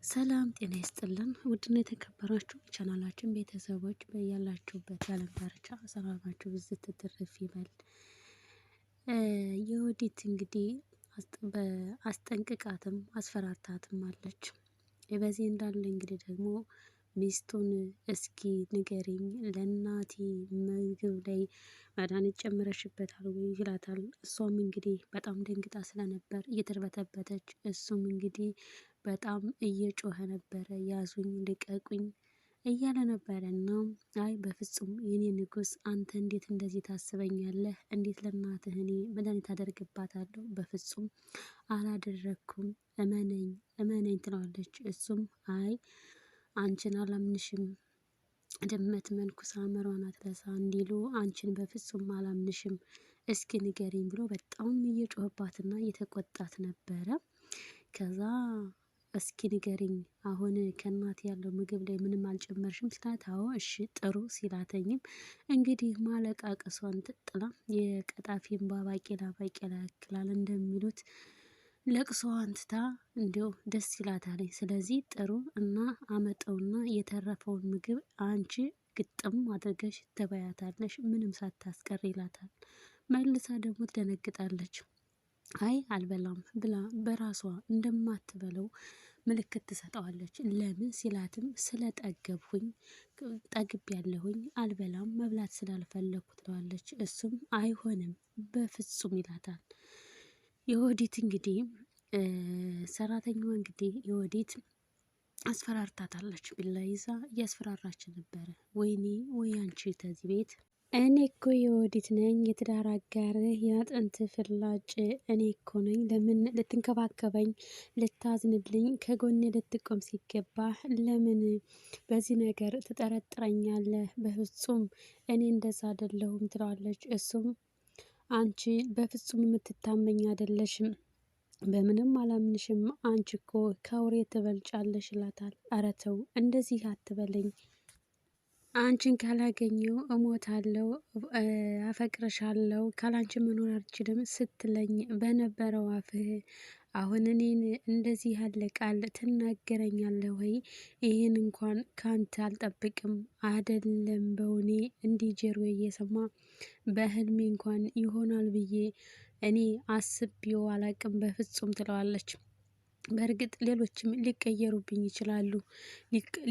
ሰላም ጤና ይስጥልን። ውድና የተከበራችሁ ቻናላችን ቤተሰቦች በያላችሁበት የዓለም ዳርቻ ሰላማችሁ ብዝት ትርፍ ይበል። የወዲት እንግዲህ አስጠንቅቃትም አስፈራርታትም አለች። በዚህ እንዳለ እንግዲህ ደግሞ ሚስቱን እስኪ ንገሪኝ ለእናቴ ምግብ ላይ መድኃኒት ጨምረሽበታል ወይ ይላታል። እሷም እንግዲህ በጣም ደንግጣ ስለነበር እየተርበተበተች፣ እሱም እንግዲህ በጣም እየጮኸ ነበረ። ያዙኝ ልቀቁኝ እያለ ነበረ እና አይ በፍጹም የኔ ንጉስ፣ አንተ እንዴት እንደዚህ ታስበኛለህ? እንዴት ለእናትህ እኔ መድኃኒት አደርግባታለሁ? በፍጹም አላደረግኩም፣ እመነኝ እመነኝ ትለዋለች። እሱም አይ አንቺን አላምንሽም፣ ድመት መንኩሳ መሯን አትረሳ እንዲሉ አንቺን በፍጹም አላምንሽም፣ እስኪ ንገሪኝ ብሎ በጣም እየጮኸባትና እየተቆጣት ነበረ። ከዛ እስኪ ንገሪኝ አሁን ከእናት ያለው ምግብ ላይ ምንም አልጨመርሽም ሲላት፣ አዎ እሺ ጥሩ ሲላተኝም እንግዲህ ማለቃቀሷን ጥላ የቀጣፊ እምባ ባቄላ ባቄላ ያክላል እንደሚሉት ለቅሶዋን ትታ እንዲያው ደስ ይላታል። ስለዚህ ጥሩ እና አመጠውና የተረፈውን ምግብ አንቺ ግጥም አድርገሽ ትበያታለሽ ምንም ሳታስቀር ይላታል። መልሳ ደግሞ ትደነግጣለች። አይ አልበላም ብላ በራሷ እንደማትበለው ምልክት ትሰጠዋለች። ለምን ሲላትም ስለጠገብሁኝ ጠግብ ያለሁኝ አልበላም መብላት ስላልፈለግኩ ትለዋለች። እሱም አይሆንም በፍጹም ይላታል። የወዲት እንግዲህ ሰራተኛዋ እንግዲህ የወዲት አስፈራርታታለች። ቢላ ይዛ እያስፈራራች ነበረ። ወይኔ ወይ አንቺ ተዚህ ቤት እኔ እኮ የወዲት ነኝ የትዳር አጋርህ የአጥንት ፍላጭ እኔ እኮ ነኝ። ለምን ልትንከባከበኝ ልታዝንልኝ ከጎኔ ልትቆም ሲገባ ለምን በዚህ ነገር ትጠረጥረኛለህ? በፍጹም እኔ እንደዛ አይደለሁም ትለዋለች። እሱም አንቺ በፍጹም የምትታመኝ አይደለሽም፣ በምንም አላምንሽም፣ አንቺ እኮ ከአውሬ ትበልጫለሽ ይላታል። ኧረ ተው እንደዚህ አትበለኝ፣ አንቺን ካላገኘው እሞታለሁ፣ አፈቅርሻለሁ፣ ካላንቺ መኖር አልችልም ስትለኝ በነበረው አፍህ አሁን እኔን እንደዚህ ያለ ቃል ትናገረኛለህ ወይ? ይህን እንኳን ካንተ አልጠብቅም። አደለም በውኔ እንዲህ ጆሮዬ እየሰማ በህልሜ እንኳን ይሆናል ብዬ እኔ አስቤው አላቅም በፍጹም ትለዋለች። በእርግጥ ሌሎችም ሊቀየሩብኝ ይችላሉ።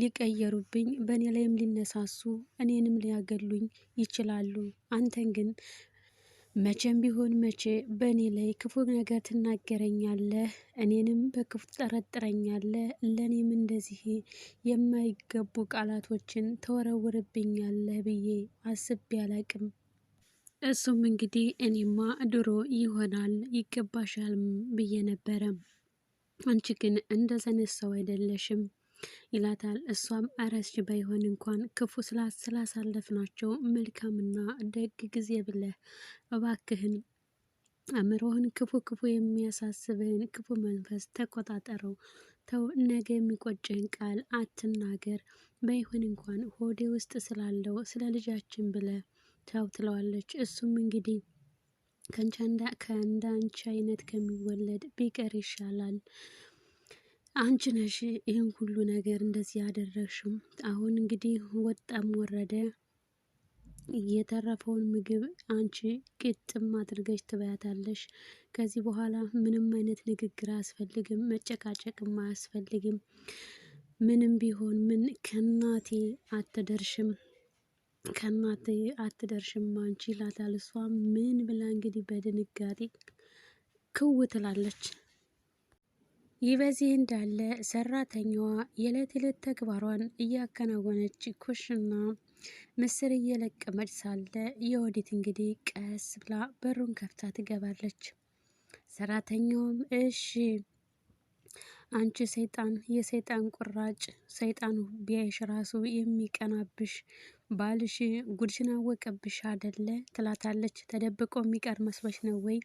ሊቀየሩብኝ በእኔ ላይም ሊነሳሱ እኔንም ሊያገሉኝ ይችላሉ። አንተን ግን መቼም ቢሆን መቼ በእኔ ላይ ክፉ ነገር ትናገረኛለህ፣ እኔንም በክፉ ትጠረጥረኛለህ፣ ለእኔም እንደዚህ የማይገቡ ቃላቶችን ተወረውርብኛለህ ብዬ አስቤ አላቅም። እሱም እንግዲህ እኔማ ድሮ ይሆናል ይገባሻል ብዬ ነበረ፣ አንቺ ግን እንደዛ አይነት ሰው አይደለሽም ይላታል። እሷም አረስሽ ባይሆን እንኳን ክፉ ስላሳለፍናቸው መልካምና ደግ ጊዜ ብለህ እባክህን አእምሮህን ክፉ ክፉ የሚያሳስብህን ክፉ መንፈስ ተቆጣጠረው። ተው፣ ነገ የሚቆጭህን ቃል አትናገር። ባይሆን እንኳን ሆዴ ውስጥ ስላለው ስለ ልጃችን ብለህ ተው ትለዋለች። እሱም እንግዲህ ከእንዳንቺ አይነት ከሚወለድ ቢቀር ይሻላል። አንቺ ነሽ ይህን ሁሉ ነገር እንደዚህ ያደረግሽው። አሁን እንግዲህ ወጣም ወረደ የተረፈውን ምግብ አንቺ ቅጥም አድርገሽ ትበያታለሽ። ከዚህ በኋላ ምንም አይነት ንግግር አያስፈልግም፣ መጨቃጨቅም አያስፈልግም። ምንም ቢሆን ምን ከናቴ አትደርሽም፣ ከናቴ አትደርሽም አንቺ ይላታል። እሷ ምን ብላ እንግዲህ በድንጋጤ ክው ትላለች። ይህ በዚህ እንዳለ ሰራተኛዋ የዕለት ዕለት ተግባሯን እያከናወነች ኩሽና ምስር እየለቀመች ሳለ የወዲት እንግዲህ ቀስ ብላ በሩን ከፍታ ትገባለች። ሰራተኛውም እሺ አንቺ ሰይጣን፣ የሰይጣን ቁራጭ፣ ሰይጣኑ ቢያይሽ ራሱ የሚቀናብሽ ባልሽ ጉድሽን አወቀብሽ አደለ ትላታለች። ተደብቆ የሚቀር መስሎሽ ነው ወይ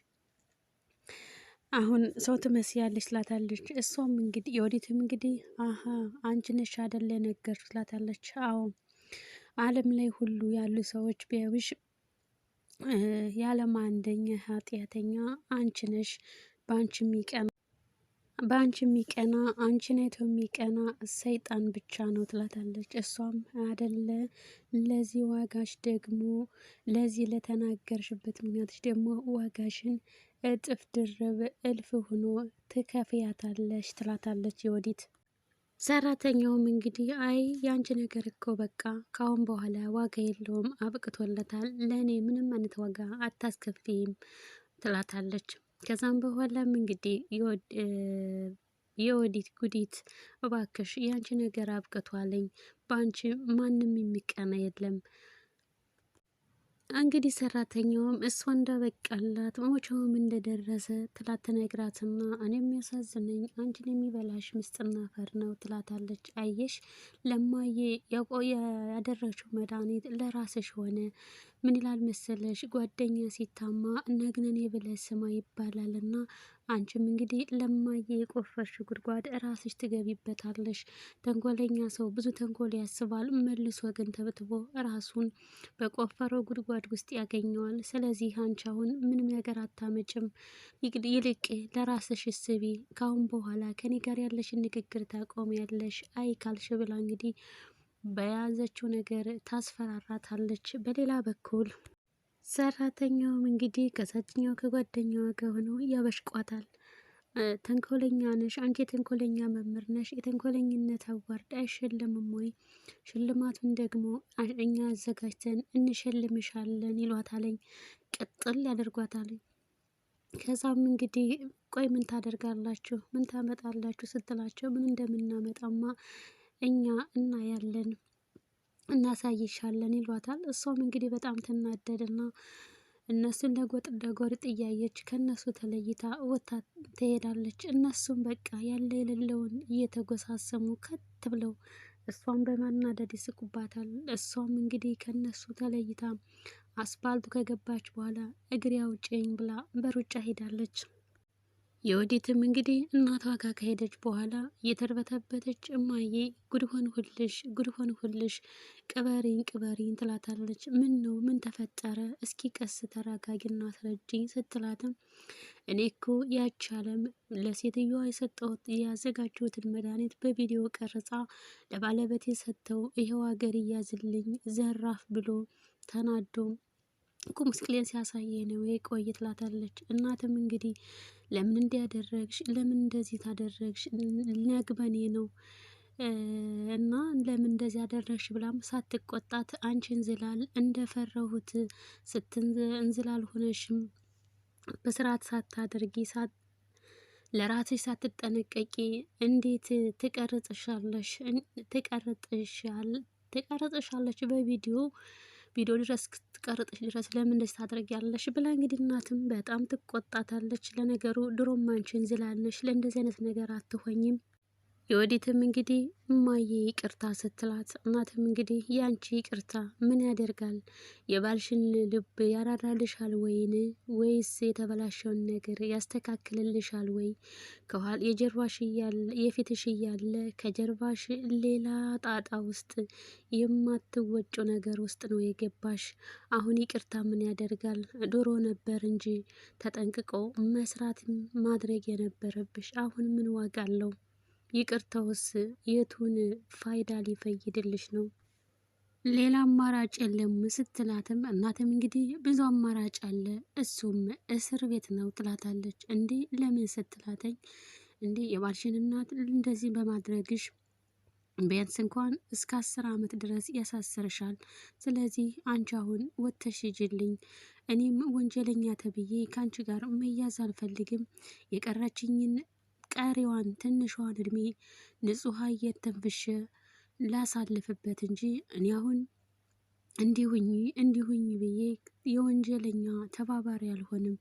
አሁን ሰው ትመስያለች ትላታለች። እሷም እንግዲህ የወዲትም እንግዲህ አሀ አንቺ ነሽ አደለ የነገርሽ ትላታለች። አዎ ዓለም ላይ ሁሉ ያሉ ሰዎች ቢያዩሽ የዓለም አንደኛ ኃጢአተኛ አንቺ ነሽ፣ በአንቺ የሚቀና በአንቺ የሚቀና፣ አንቺን አይቶ የሚቀና ሰይጣን ብቻ ነው ትላታለች። እሷም አደለ፣ ለዚህ ዋጋሽ ደግሞ፣ ለዚህ ለተናገርሽበት ምክንያትሽ ደግሞ ዋጋሽን እጥፍ ድርብ እልፍ ሆኖ ትከፍያታለሽ ትላታለች የወዲት። ሰራተኛውም እንግዲህ አይ የአንቺ ነገር እኮ በቃ ከአሁን በኋላ ዋጋ የለውም፣ አብቅቶለታል፣ ለእኔ ምንም አይነት ዋጋ አታስከፍይም ትላታለች። ከዛም በኋላም እንግዲህ የወዲት ጉዲት እባክሽ የአንቺ ነገር አብቅቷለኝ፣ በአንቺ ማንም የሚቀና የለም። እንግዲህ ሰራተኛውም እሷ እንዳበቃላት ሞቻውም እንደደረሰ ትላት ትነግራትና እኔ የሚያሳዝነኝ አንቺን የሚበላሽ ምስጥና አፈር ነው ትላታለች። አየሽ ለማዬ ያደረግሽው መድኃኒት ለራስሽ ሆነ። ምን ይላል መሰለሽ፣ ጓደኛ ሲታማ ነግነኔ ብለህ ስማ ይባላልና አንቺም እንግዲህ ለማዬ የቆፈርሽ ጉድጓድ ራስሽ ትገቢበታለሽ። ተንኮለኛ ሰው ብዙ ተንኮል ያስባል፣ መልሶ ግን ተብትቦ ራሱን በቆፈረው ጉድጓድ ውስጥ ያገኘዋል። ስለዚህ አንቺ አሁን ምንም ነገር አታመጭም፣ ይልቅ ለራስሽ እስቢ። ካሁን በኋላ ከኔ ጋር ያለሽን ንግግር ታቆሚያለሽ። አይ ካልሽ ብላ እንግዲህ በያዘችው ነገር ታስፈራራታለች። በሌላ በኩል ሰራተኛውም እንግዲህ ከዛችኛው ከጓደኛዋ ጋር ሆነው ያበሽቋታል። ተንኮለኛ ነሽ አንቺ፣ የተንኮለኛ መምህር ነሽ፣ የተንኮለኝነት award አይሸለምም ወይ? ሽልማቱን ደግሞ እኛ አዘጋጅተን እንሸልምሻለን ይሏታለኝ። ቅጥል ያደርጓታል። ከዛም እንግዲህ ቆይ ምን ታደርጋላችሁ፣ ምን ታመጣላችሁ ስትላቸው ምን እንደምናመጣማ እኛ እናያለን፣ እናሳይሻለን ይሏታል። እሷም እንግዲህ በጣም ትናደድና እነሱን ለጎጥ ለጎሪጥ እያየች ከእነሱ ተለይታ ወታ ትሄዳለች። እነሱም በቃ ያለ የሌለውን እየተጎሳሰሙ ከት ብለው እሷን በማናደድ ይስቁባታል። እሷም እንግዲህ ከእነሱ ተለይታ አስፋልቱ ከገባች በኋላ እግሬ አውጪኝ ብላ በሩጫ ሄዳለች። የወዲትም እንግዲህ እናቷ ጋር ከሄደች በኋላ እየተርበተበተች እማዬ ጉድ ሆንሁልሽ፣ ጉድ ሆንሁልሽ፣ ቅበሪኝ ቅበሪኝ ትላታለች። ምን ነው፣ ምን ተፈጠረ? እስኪ ቀስ ተረጋጊና አስረጅኝ ስትላትም እኔ እኮ ያቺ አለም ለሴትዮዋ የሰጠሁት ያዘጋጀሁትን መድኃኒት በቪዲዮ ቀርጻ ለባለቤቴ ሰጥተው ይኸው ሀገር እያዝልኝ ዘራፍ ብሎ ተናዶ ቁም ስቅሌን ሲያሳየ ነው የቆየ ትላታለች። እናትም እንግዲህ ለምን እንዲያደረግሽ፣ ለምን እንደዚህ ታደረግሽ፣ ነግበኔ ነው እና ለምን እንደዚህ ያደረግሽ ብላም ሳትቆጣት አንቺ እንዝላል እንደፈረሁት እንዝላል ሆነሽም በስርዓት ሳታደርጊ ለራስሽ ሳትጠነቀቂ እንዴት ትቀርጽሻለሽ ትቀርጽሻለች በቪዲዮ ቪዲዮ ድረስ ትቀርጥሽ ድረስ ለምን እንደዚህ ታደርጊያለሽ ብላ እንግዲህ እናትም በጣም ትቆጣታለች። ለነገሩ ድሮም አንቺ እንዝላል ነሽ፣ ለእንደዚህ አይነት ነገር አትሆኝም። የወዲትም እንግዲህ እማዬ ይቅርታ ስትላት እናትም እንግዲህ ያንቺ ይቅርታ ምን ያደርጋል? የባልሽን ልብ ያራራልሻል ወይን ወይስ የተበላሸውን ነገር ያስተካክልልሻል ወይ? ከኋላ የጀርባሽ እያለ የፊትሽ እያለ ከጀርባሽ ሌላ ጣጣ ውስጥ የማትወጪው ነገር ውስጥ ነው የገባሽ። አሁን ይቅርታ ምን ያደርጋል? ድሮ ነበር እንጂ ተጠንቅቆ መስራት ማድረግ የነበረብሽ። አሁን ምን ዋጋ አለው? ይቅርታውስ የቱን ፋይዳ ሊፈይድልሽ ነው? ሌላ አማራጭ የለም ስትላትም እናትም እንግዲህ ብዙ አማራጭ አለ፣ እሱም እስር ቤት ነው ትላታለች። እንዴ ለምን ስትላተኝ እንዴ የባልሽን እናት እንደዚህ በማድረግሽ ቢያንስ እንኳን እስከ 10 ዓመት ድረስ ያሳስርሻል። ስለዚህ አንቺ አሁን ወጥተሽ ሂጂልኝ፣ እኔም ወንጀለኛ ተብዬ ከአንቺ ጋር መያዝ አልፈልግም። የቀረችኝን ቀሪዋን ትንሿን እድሜ ንጹሕ አየር ተንፍሼ ላሳልፍበት እንጂ እኔ አሁን እንዲሁኝ እንዲሁኝ ብዬ የወንጀለኛ ተባባሪ አልሆንም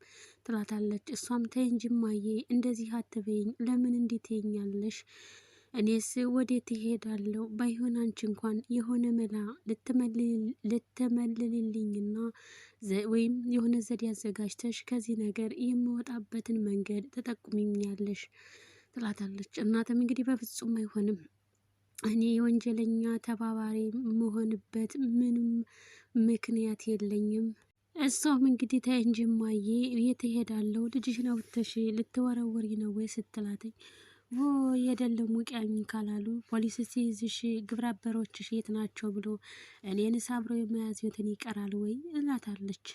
ትላታለች። እሷም ተይ እንጂ እማዬ እንደዚህ አትበይኝ፣ ለምን እንዲህ ትይኛለሽ? እኔስ ወዴት እሄዳለሁ? ባይሆን አንቺ እንኳን የሆነ መላ ልትመልልልኝና ወይም የሆነ ዘዴ አዘጋጅተሽ ከዚህ ነገር የምወጣበትን መንገድ ተጠቁሚኛለሽ ትላታለች። እናትም እንግዲህ በፍጹም አይሆንም፣ እኔ የወንጀለኛ ተባባሪ መሆንበት ምንም ምክንያት የለኝም። እሷም እንግዲህ ተይ እንጂ እማዬ የት እሄዳለሁ? ልጅሽን አውጥተሽ ልትወረወሪ ነው ወይ ስትላትኝ የደለም ውቅያኝ ካላሉ ፖሊስ ሲይዝሽ ግብረ አበሮችሽ የት ናቸው ብሎ እኔንስ አብረው የመያዝ ህይወትን ይቀራል ወይ እላታለች።